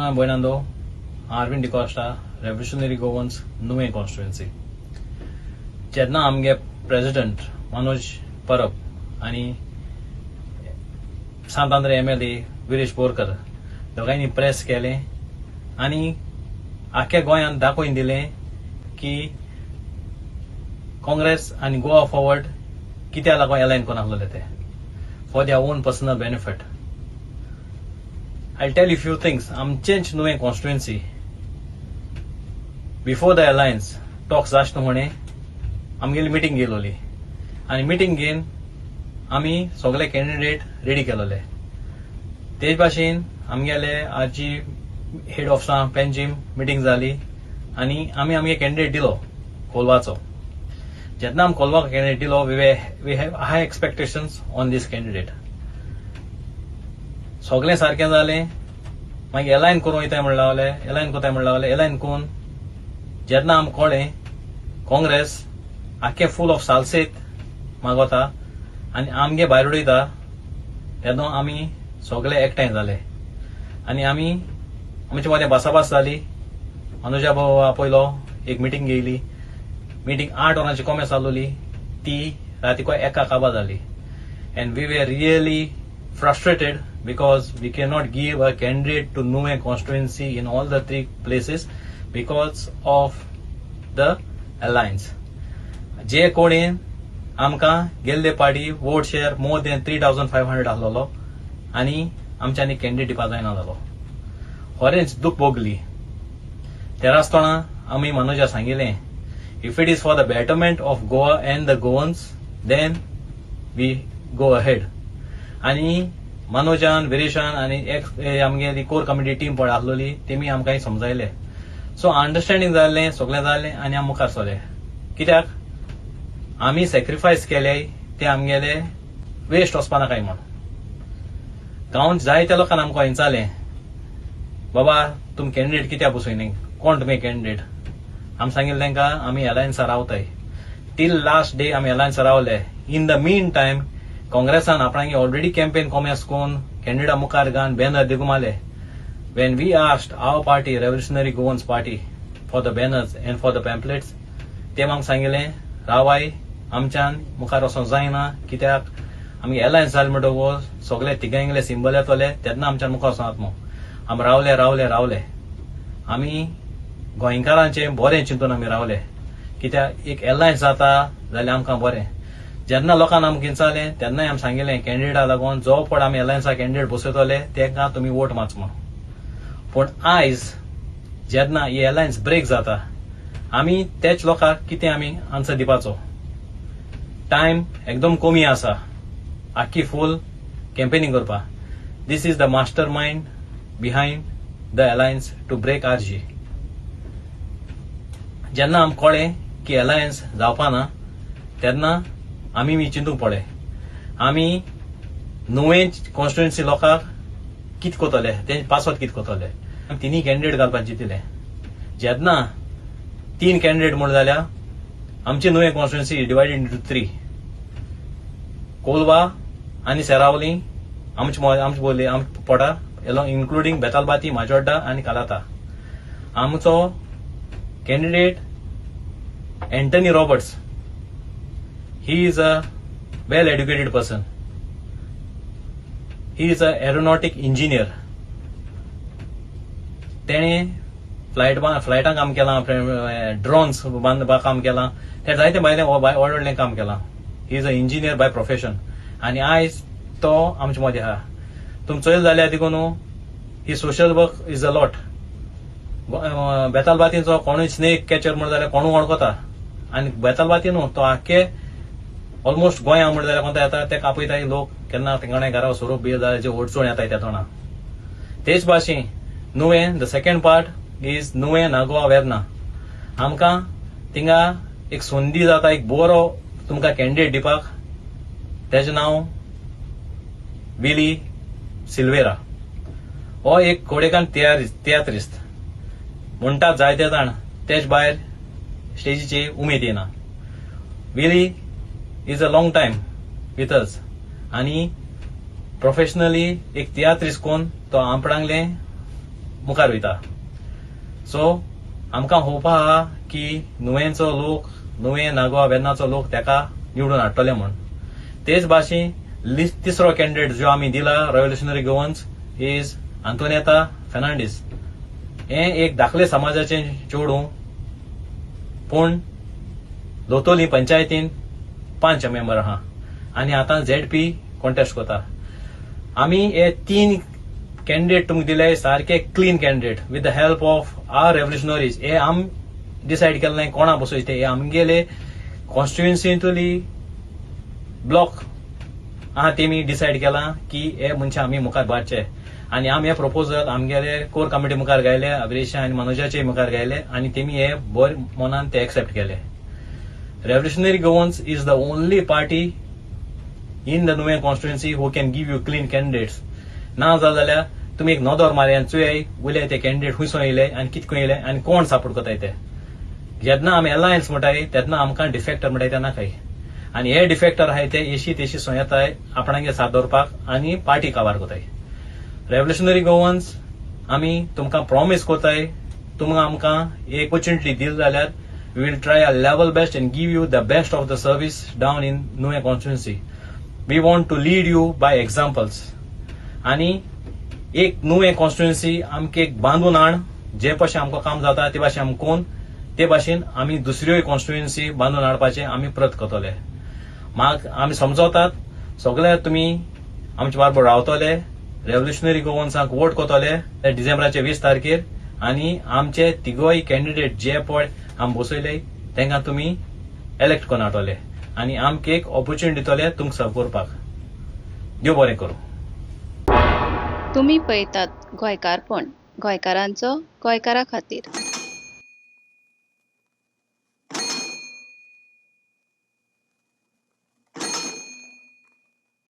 भावा भयणांनो, Arvind D'Costa, revolutionary Goans, नुवें constituency. जेन्ना आमगे प्रेजिडंट मनोज परब आनी सांत आंद्रे एमएलए विरेश बोरकर दोगांयनी प्रेस केलें आनी आख्ख्या गोंयांत दाखोवन दिलें की काँग्रेस आनी गोवा फॉरवर्ड कित्या लागून अलायन करून आसलेले ते for their own personal benefit. I tell you few things. आमचेंच Nuvem constituency before the alliance talks जाश न्हू, आमगेली मिटींग घेयलोली आनी मिटींग घेवन आमी सगळे कॅन्डिडेट रेडी केलोले. तेच भाशेन आमगेले आरजी हेड ऑफिसा पेंजीम मिटींग जाली आनी आमी आमगे कॅन्डिडेट दिलो कोलवाचो. जेन्ना आमी कोलवाक कॅन्डिडेट दिलो, we have high expectations on this candidate. सगळें सारकें जालें. मागीर एलायन करूं वयताय म्हण लागले, एलायन कोताय म्हण लागले. एलायन करून जेन्ना आमकां कळ्ळें काँग्रेस आख्खे फूल ऑफ सालसेत मागोता आनी आमगे भायर उडयता, तेन्ना आमी सगळे एकठांय जाले आनी आमी आमचे मदें भासाभास जाली. अनुजा भाऊ आपयलो, एक मिटींग घेयली. मिटींग 8 वरांची कॉमेस जालोली, ती रातीको एका काबार जाली and we were really frustrated because we cannot give a candidate to Nuvem constituency in all the three places because of the alliance. जे कोणी आमकां गेल्ले party vote share more than 3500 आसलेलो आनी आमच्यांनी कॅन्डिडेट दिवपा जायना जालो. खरेंच दूख भोगली. तेरासतोणा आमी Manoja सांगिलें, if it is for the betterment of Goa and the Goans, then we go ahead. आनी मनोजान, विरेशान आनी एक आमगेली कोर कमिटी टीम पळय आसलोली, तेमी आमकां समजायले. सो अंडरस्टँडींग जालें, सगळें जालें आनी आमी मुखार सरले, कित्याक आमी सॅक्रिफायस केले ते आमगेले वेस्ट वचपा नाकाय म्हण. गांवांत जायत्या लोकांनी आमकां विचारलें, बाबा, तुमी कॅन्डिडेट कित्याक बसयनाय, कोण तुमी कॅन्डिडेट? आमी सांगिल्लें तांकां, आमी अलायन्सा रावताय. टील लास्ट डे आमी अलायन्सा रावले. इन the mean time काँग्रेसान आपणागे ऑलरेडी कॅम्पेन कॉमेस करून कॅन्डिडेटा मुखार घालून बॅनर दिगू मारले. When we asked our party, Revolutionary Goans Party, for the banners and for the pamphlets, ते आमकां सांगिल्लें, रावाय, आमच्यान मुखार वचोंक जायना, कित्याक आमी अलायन्स जाले म्हणटकूच सगळे तिगांयगेले सिंबल येतले, तेन्ना आमच्यान मुखार वचोंक जाता. आमी रावले, रावले, रावले. आमी गोंयकारांचें बरें चिंतून आमी रावले, कित्याक एक अलायन्स जाता जाल्यार आमकां बरें. जेन्ना लोकांक आमकां विचारलें, तेन्नाय आमी सांगिल्लें, कॅन्डिडेटा लागून जो पळ आमी अलायन्सा कॅन्डिडेट बसयतले तांकां तुमी वोट मारचो म्हूण. पूण आयज जेन्ना ही अलायन्स ब्रेक जाता, आमी तेच लोकांक कितें आमी आन्सर दिवपाचो? टायम एकदम कमी आसा आख्खी फूल कॅम्पेनिंग करपाक. This is the mastermind behind the alliance to break RG. जेन्ना आमकां कळ्ळें की अलायन्स जावपा ना, तेन्ना आमी बी चिंतूंक पडलें, आमी नुवें कॉन्स्टिट्युएन्सी लोकांक कितें करतले, तेंचे पासत कितें करतले? तिनूय कॅन्डिडेट घालपाक चिंतिलें. जेन्ना तीन कॅन्डिडेट म्हूण जाल्यार आमची नुवें constituency divided into three. Colva आनी सेरावली आमचे बोली आमचे पोटा, इन्क्लुडींग बेतालबाती, माजोड्डा आनी कालाता. आमचो candidate Antony Roberts, he is a well educated person, he is a aeronautic engineer. तेणें फ्लायटां काम केलां, ड्रोन्स बांदपाक काम केलां, ते जायते भायलें व्हड व्हडलें काम केलां. He is a engineer by profession आनी आयज तो आमचे मदीं आहा. तुमी चोयल जाल्यार देखून his social work is a lot. बेतालबातीचो कोणूय स्नेक कॅचर म्हण जाल्यार कोणूय वळखता आनी बेतालबाती न्हू, तो आख्खे ऑलमोस्ट गोंया म्हण जाल्यार कोणता येता, ते कापयताय लोक. केन्ना तेंगणे घरा सोरोप बी जाल्यार जे अडचण येता त्या तोंडा. तेच भाशेन नुवें, the second part is Nuvem, Nagoa, Verna. आमकां थिंगा एक संदी जाता एक बरो तुमकां कॅन्डिडेट दिवपाक. तेजें नांव विली सिल्वेरा. हो एक कोडेकान तियात्रिस्त म्हणटात जायते जाण, तेच भायर स्टेजीची उमेद येना. Willie is a long time with us आनी प्रोफेशनली एक तियात्रिस्त कोण तो आपणांगले मुखार वयता. सो आमकां होप आहा की नुवेंचो लोक, नुवें, नागवा, वेर्णाचो लोक तेका निवडून हाडटले म्हूण. तेच भाशेन तिसरो कॅन्डिडेट जो आमी दिला revolutionary Goans is Antoneta Fernandes. हें एक दाखले समाजाचें चेडूं, पूण लोतोली पंचायतीन 5 मेंबर आहा आनी आतां झेडपी कॉन्टेस्ट करता. आमी हे तीन कॅन्डिडेट तुमकां दिले सारके clean candidate with the help of our revolutionaries. हे आम डिसायड केल्लें कोणा बसोवचें ते, हे आमगेले कॉन्स्टिट्युएन्सींतली ब्लॉक आहा तेमी डिसायड केलां की हे मनशां आमी मुखार बारचे. आनी आमी हे प्रपोजल आमगेले कोर कमिटी मुखार गायले, अभिरेशा आनी मनोजाचे मुखार गायले आनी तेमी हे बरे मनान ते एक्सेप्ट केले. Revolutionary Goans is the only party in the Nuvem constituency who can give you clean candidates. ना जाल्यार तुमी एक नदर मारया आनी चोयाय वयले ते कॅन्डिडेट खुंयसो येयले आनी कितको येयले आनी कोण सपोर्ट करताय ते. जेन्ना आमी अलायन्स म्हणटाय तेन्ना आमकां डिफेक्टर म्हणटाय ते नाकाय. आनी हे डिफेक्टर आहाय ते येशी तेशी सोंयेताय आपणागे साथ दवरपाक आनी पार्टी काबार करताय. रेव्होल्युशनरी गोवन्स आमी तुमकां प्रॉमीस करताय, तुमकां आमकां एक ऑपॉर्च्युनिटी दिली जाल्यार we will try our level best and give you the best of the service down in Nuvem constituency. We want to lead you by examples. आनी एक नुवें कॉन्स्टिट्युएन्सी आमकां एक बांदून हाण, जे भाशेन आमकां काम जाता ते भाशेन आमकां कोन ते भाशेन आमी दुसऱ्योय कॉन्स्टिट्युएन्सी बांदून हाडपाचें आमी प्रयत्न करतले. म्हाका आमी समजतात सगळे तुमी आमचे बारबर रावतले, रेव्होल्युशनरी गोवन्सांक वोट करतले डिसेंबराचे 20 तारखेर आनी आमचे तिगोय कॅन्डिडेट जे पळय आमी बसयले तांकां तुमी एलेक्ट करून हाडटले आनी आमकां एक ऑपॉर्च्युनिटी दितले तुमकां सर्व करपाक. देव बरें करूं. तुमी पळयतात गोंयकारपण, गोंयकारांचो गोंयकारा खातीर.